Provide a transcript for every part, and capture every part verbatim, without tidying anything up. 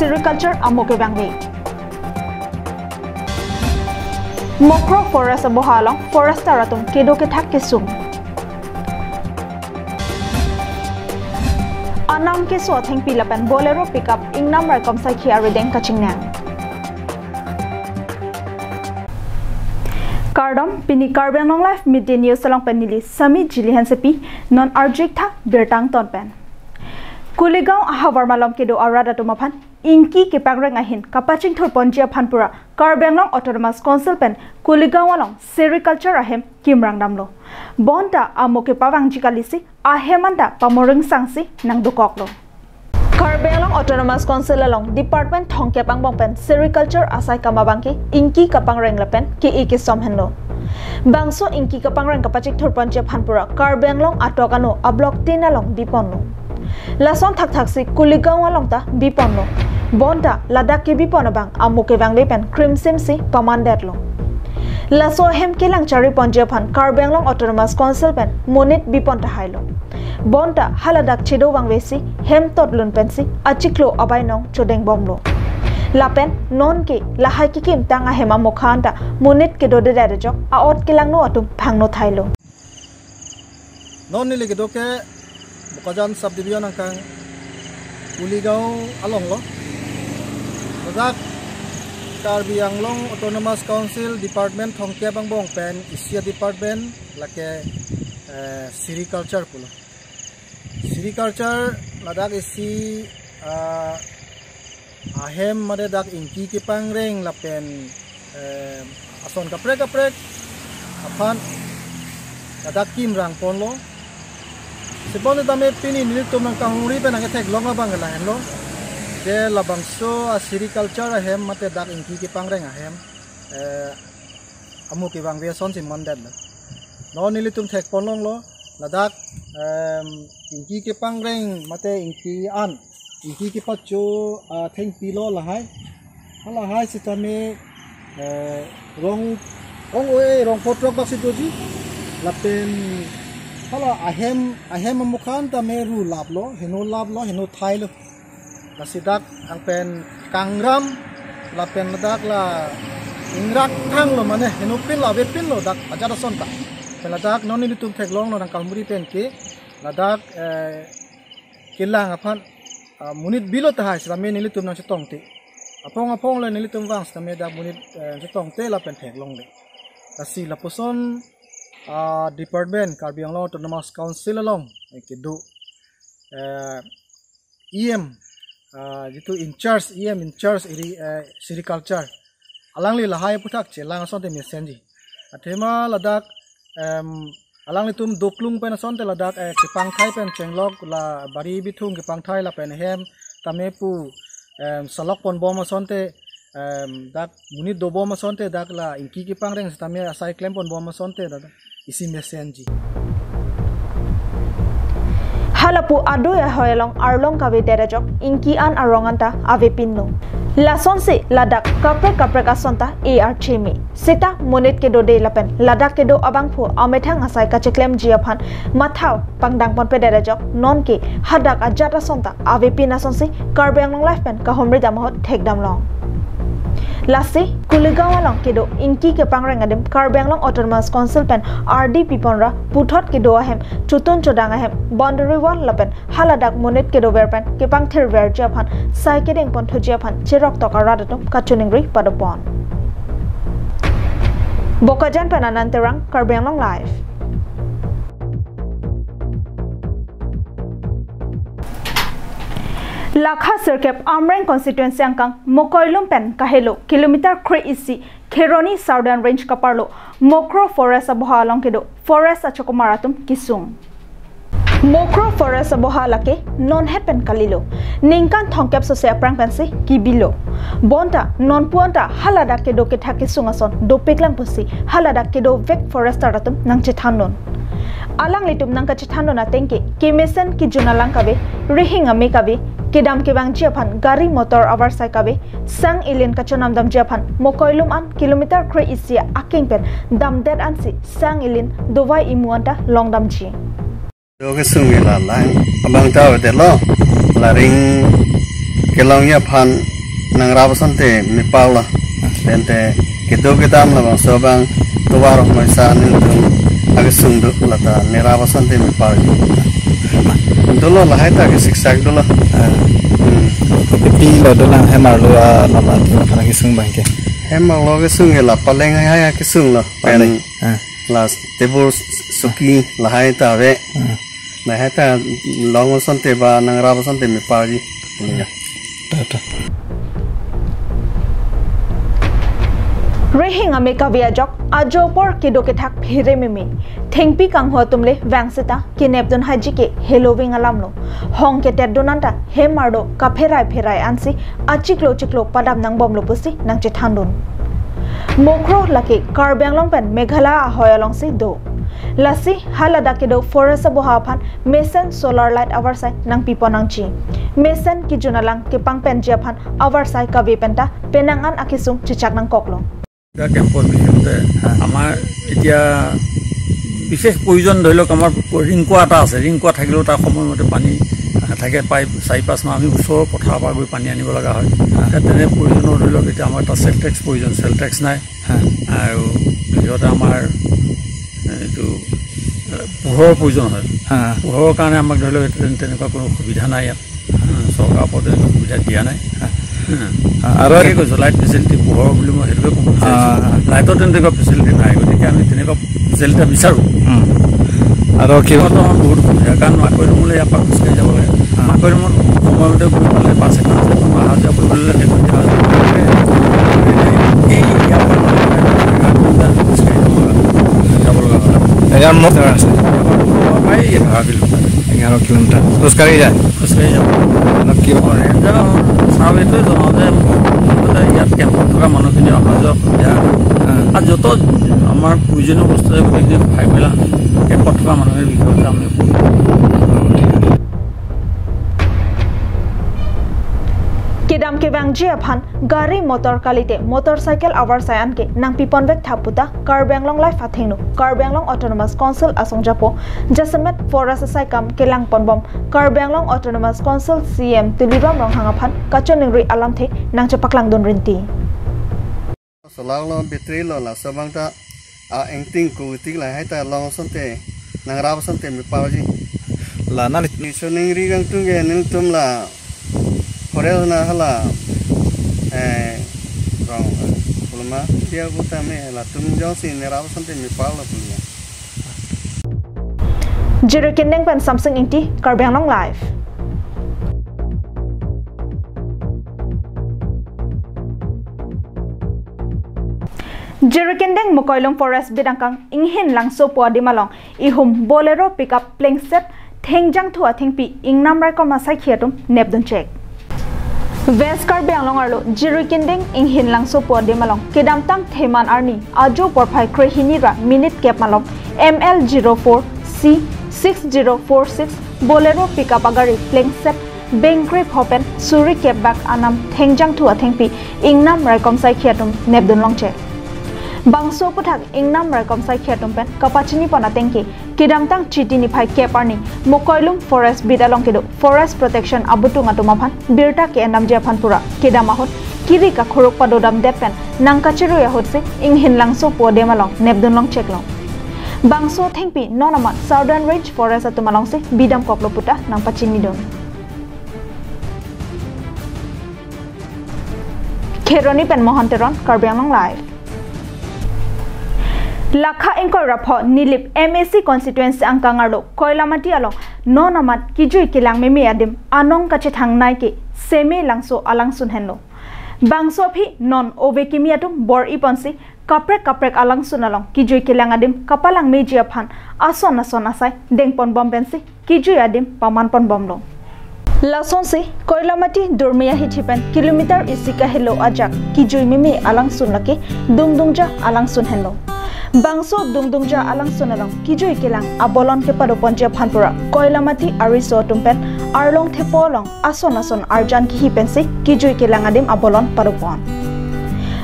Sericulture amo kevangve. Mokro Forest aboha along forester atum kedo kethak kesung. Anam keso athengpi lapen Bolero pickup ingnam raikom saikhi arideng kachingnang. Kardom, pini Karbi Anglong Live Midday News along pen neli Sami Jili Hansepi, non arju-ik tha birta angton pen. Kuligaon ahavar malom kedo arat atum aphan ingki kepangreng ahin kapachingthurponji aphan pura Karbi Anglong Autonomous Council pen Kuligaon along sericulture ahem kimrang damlo. Bonta amo kepavangji kalisi ahem anta pamoringsangsi nangdokoklo. Karbi Anglong Autonomous Council along department thomkep angbong pen sericulture asai kam abangke ingki kapangreng lapen ke-e kesom henlo. Bangso ingki kapangreng kapachingthurponji aphan pura Karbi Anglong atok ano a-block tin along biponlo. Lason thakthaksi Kuligaon along ta biponlo. Bonta ladak kebipon abang amo kevangve pen krimsimsi pamandetlo. Laso ahem kelang chariponji aphan Karbi Anglong Autonomous Council pen monit bipon tahailo. Bonta haladak chedo vangvesi hem totlun pensi achiklo abainong chodengbomlo. Lapen nonke lahai kekimtang ahem amokha anta monit kedodedet ajok a-ot kelangno atum phangno thailo. Non neli kedo ke Bokajan Subdivision angkang Kuligaon alonglo. Ladak Karbi Anglong Autonomous Council department thomkep angbong pen isi a-department lake, eh, sericulture pulo. Sericulture ladak isi, ah, ahem mate dak ingki kepangreng lapen, eh, ason kaprek kaprek aphan ladak kimrangponlo. Sipon tame pini nelitum nangkahumri pen nangketheklong abang lahenlo. Je labangso a-sericulture ahem mate dak ingki kepangreng ahem, eh, amo kevangve asonsi mandetlo. Non nelitum thekponlonglo, ladak, em, ingki kepangreng mate ingki an, ingki kepacho, ah, thengpilo lahai. Halahai sitame, eh, rong, ong-oi rong photrok baksi doji. Lapen hala ahem, ahem amokha an tame ru laplo, heno laplo, heno thailo. Lasi dak angpen kangram lapen ladak la ingrak thanglo mane henopinlo avepinlo dak ajat ason ta. Pen ladak non nelitum theklonglo nangkahumri penke ladak, eh, kelang aphan, ah, monit bilo tahai sitame nelitum nangchetongte. Apong apong le nelitum vang sitame dak monit, eh, chetongte lapen theklongle. Lasi lapuson, ah, department Karbi Anglong Autonomous Council along, eh, kedo, eh, E M, ah, jitu in charge, E M in charge iri, eh, sericulture. Alangli lahai aphuthak chelang asonte mesenji. Athema ladak, em, alanglitum doklung pen asonte ladak, eh, kepangthai pen chenglok la bari bithung kepangthai lapen hem tame pu, em, salok ponbom asonte, em, dak monit dobom asonte dak la ingki kepangreng sitame asai klem ponbom asonte dak isi mesenji. Halapu adui ahoi along arlong kavedet ajok ingki an arong anta avepinlo. Lasonsi ladak kaprek kaprek ason ta e-archeme. Seta monit kedode lapen ladak kedo abangphu amethang asai kacheklemji aphan mathau pangdangponpedet ajok nonke hadak ajat ason ta avepin asonsi Karbi Anglong Live pen kahumri dam ahut thekdamlong. Lasi Kuligaon along kedo ingki kepangreng adim Karbi Anglong Autonomous Council pen ardi piponra puthot kedo ahem chotun chodang ahem boundary wall lapen haladak monit kedover pen kepangthirverji aphan sai kedengponthuji aphan cheroktok arat atum kachiningri padopon. Bokajan pen Anand Terang, Karbi Anglong Live. Lakha sirkep Amreng constituency angkang Mokoilum pen kahelo kilometer kre-isi Kheroni Southern Range kaparlo Mokro Forest aboha along kedo forest achokomar atum kesung. Mokro Forest aboha lake nonhet pen kalilo. Ningkan thomkep sose aphrang pensi kibilo. Bonta nonpu anta haladak kedo kethak kesung ason dopiklang pusi haladak kedovek forester atum nangchethandun. Alanglitum nangkachethandun atengke kemesen kejun alang kave, rihing ame kave, kedam kevangji aphan gari motor avarsai kave, sang ilin kachonam damji aphan Mokoilum an kilometer kre-isi akeng pen damdet ansi sang ilin dovai imu anta longdamji. Kedo kesung ila lang abang ta avedetlo, la ring kelongji aphan Nangrap asonte mepar lo. Tangte kedo kedam labangso abang tovar moisa nelitum akesung do, lata nerap asonte mepar. Dolo lahai ta kesiksak dolo. Ah. Hmm. Kopi lo dolang hem arlo, ah, lama tina kesung abang ke. Hem arlo kesung ke la paleng hai hai kesung lo. Paleng. Pen Ah. la table, choki lahai ta ave. Ah. Lahai ta long asonte ba nangrap asonte meparji. Ya. Ta, ta. Rihing ame kave ajok, ajo apor kedo kethak phere meme. Thengpi kangho atum le vang seta kenepdun haji ke heloving alam lo. Hong ketetdun anta hem ardo kapherai pherai ansi achiklo chiklo padam nangbomlo pusi nangchethandun. Mokro lake Karbi Anglong pen Meghalaya ahoi alongsi do. Lasi haladak kedo forest aboha aphan mesen solar light avarsai nangpipon nangji. Mesen kejun alang kepangpenji aphan avarsai kave penta penang an akesung chechak nangkoklo. এতিয়া কেম্পৰ বিষয়তে আমাৰ এতিয়া বিশেষ প্ৰয়োজন, ধৰি লওক, আমাৰ ৰিংকোৱা এটা আছে, ৰিংকোৱা থাকিলেও তাৰ সময়মতে পানী নাথাকে, প্ৰায় চাৰি পাঁচ মাহ আমি ওচৰৰ পথাৰৰ পৰা গৈ পানী আনিব লগা হয়। এতিয়া তেনে প্ৰয়োজনৰ, ধৰি লওক, এতিয়া আমাৰ এটা চেলটেক্স প্ৰয়োজন, চেলটেক্স নাই। হা। আৰু দ্বিতীয়তে আমাৰ এইটো পোহৰৰ প্ৰয়োজন হয়। হা। পোহৰৰ কাৰণে আমাক, ধৰি লওক, তেনে-, তেনেকুৱা কোনো সুবিধা নাই ইয়াত। চৰকাৰৰ পৰা তেনেকুৱা সুবিধা দিয়া নাই। হা। হা। আৰু তাকে কৈছো, লাইট ফেচিলিটি, পোহৰ বুলি মই সেইটোকে ক'ব বিচাৰিছো। হা, হা। লাইটৰ তেনেকুৱা ফেচিলিটি নাই, গতিকে আমি তেনেকুৱা ফেচিলিটি বিচাৰো। উম। আৰু কি বৰ্তমান বহুত অসুবিধা, কাৰণ মাকৈ ৰুমলৈ ইয়াৰ পৰা খোজকাঢ়ি যাব লাগে। হা। মাকৈ ৰুমত সময়মতে গৈ পালে বাছ এখন আছে, অহা যোৱা কৰিবলৈ লাগে, গতিকে এই ইয়াৰ পৰা খোজকাঢ়ি যাব লগা, যাব লগা হয়। এঘাৰ কিলোমিটাৰ আছে। আমাৰ ঘৰৰ পৰা এই এঘাৰ কিলোমিটাৰ। এঘাৰ কিলোমিটাৰ। খোজকাঢ়ি যায়? খোজকাঢ়ি যাব। অলপ কি অ, ৰেঞ্জাৰ চাৰ্ভেটোৱে জনাওঁ যে, মুঠতে ইয়াত কেম্পত থকা মানুহখিনি অহা যোৱা সুবিধা। হা। আৰু য'ত আমাৰ প্ৰয়োজনীয় বস্তু আছে, গোটেইখিনি গোটাই পেলাই আমি কেম্পত থকা মানুহৰ বিষয়ে আমি Kedam kevangji aphan gari motor kalite motorcycle avarsai anke nangpiponvek tha puta Karbi Anglong Live athengno Karbi Anglong Autonomous Council asongjapo jasemet forest asai kam kelangponbom Karbi Anglong Autonomous Council C E M Tuliram Ronghang aphan kachiningri alamthe nangchepaklangdun rinti. Solar lo, battery lo, laso abang ta a engtin ko tik lahai ta long asonte, nangrap asonte meparji. La nangli- Nelitum ningri kangtung ke nelitum la forest na hala, eh, rong, eh, kulma dia ko ta me latum jongsi nerap asonte meparlo punya. Jirikindeng pen Samsung Ingti, Karbi Anglong Live. Jirikindeng Mokoilum Forest Bidangkang Inghin Langso pu adim along ihum Bolero pickup plengset thengjangthu athengpi ingnam raikom asaikhi atum nepdunchek. West Karbi Anglong arlo Jirikindeng Inghin Langso pu adim along kedamtang Theman arni ajo porphai krehini ra minute kep malom M L zero four C six zero four six Bolero pickup agari plengset bengkre pho pen suri kep bak anam thengjangthu athengpi ingnam raikom saikhi atum nepdun longchek. Bangso aputhak ingnam raikom saikhi atum pen kapachinipon atengke kedamtang Chiti niphai kep arni Mokoilum Forest Beat along kedo Forest Protection abutung atum aphan birta ke-endamji aphan pura kedam ahut kiri kakhuruk padodamdet pen nangkachirui ahutsi Inghin Langso pu adim along nepdun longcheklo. Bangso athengpi non amat Southern Range Forest atum alongsi bidamkoklo puta nangpachinidun. Kheroni pen Mohan Teron, Karbi Anglong Live. Lakha ingkoi ra pho Nilip M A C constituency angkang arlo Koilamati along non amat kijui kelang meme adim anong kachethang nai ke Seme Langso alangsun henlo. Bangso aphi non ove kimi atum bor-iponsi kaprek kaprek alangsun along kijui kelang adim kapalang meji aphan ason ason asai dengponbom pensi kijui adim pamanponbomlo. Lasonsi Koilamati Durmiya hithi pen kilometer isi kahelo ajak kijui meme alangsun lake Dungdungja alangsun henlo. Bangso Dungdungja alangsun along kijui kelang abolon kepadoponji aphan pura Koilamati ariso atum pen arlong thepo along ason ason arjan kihi pensi kijui kelang adim abolon padopon.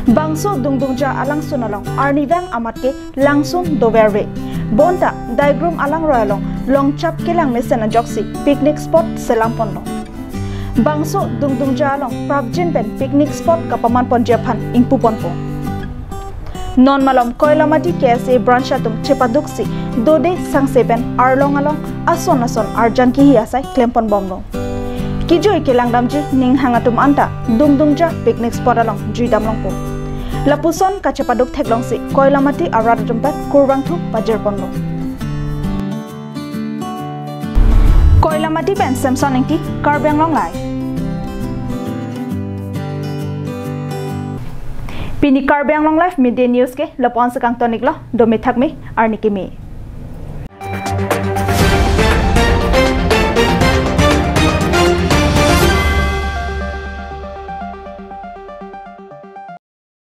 Bangso Dungdungja alangsun along arnivang amat ke langsun doverve. Bonta Daigrum alangroi along longchap kelang mesen ajoksi picnic spot selamponlo. Bangso Dungdungja along prapjin pen picnic spot kapaman ponji aphan ingpu ponpo. Non malom Koilamati K S A branch atum chepaduksi dode sangse pen arlong along ason ason arjan kihi asai klem ponbomlo. Kejui kelangdamji ninghang atum anta Dungdungja picnic spot along juidam longpo. Lapuson kachepaduk theklongsi Koilamati arat atum pen kurvangthu pajir ponlo. Koilamati pen Samson Ingti, Karbi Anglong Live. Pini Karbi Anglong Live Midday News ke lapu-an si kangton-iklo, dome thakme, arni keme.